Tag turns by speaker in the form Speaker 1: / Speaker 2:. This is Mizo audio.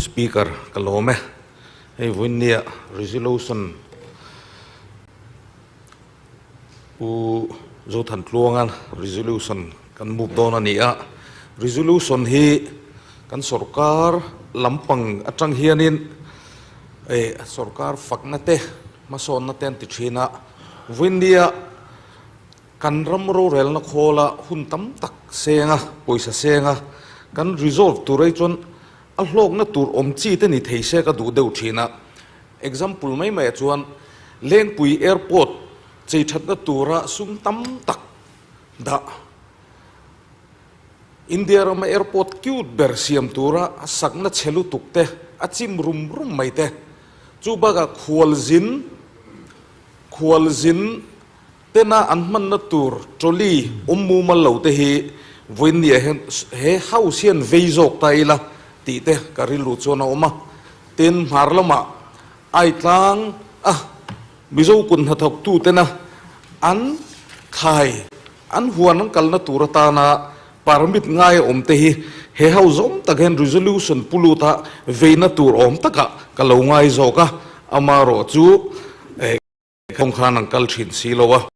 Speaker 1: Speaker, ka lawm e. Hei vawiinnia resolution Pu Zothantluanga resolution kan move dawn a ni a. Resolution hi kan sorkar lampang atang hianin eh sorkar fakna te hmasawnna te an ti thin a. Vawiinnia Kan ram rorelna khawla hun tam tak senga, pawisa senga kan resolve tur ai chuan a hlawkna tur awm chi te ni thei se ka duh deuh thin a. Example mai mai ah chuan Lengpui Airport chei thatna tura sum tam tak dah India rama airport cute ber siam tura a sakna chhe lutuk te a chim rum rum mai te. Chu bakah khualzin khualzin Tena an hmanna tur trolley awm mumal lo te hi vawiinniah hian he house hian vei zawk ta ila tih te ka rilru chuan a awm a. Tin, hmar lamah Aitlang a Mizo kut hnathawktu tena an thlai an huan an kalna tur atana permit ngai a awm te hi he house awm tak hian resolution pu luta veina tur awm takah ka lo ngai zawk a, amaherawhchu kawng khan an kal thin si lo a.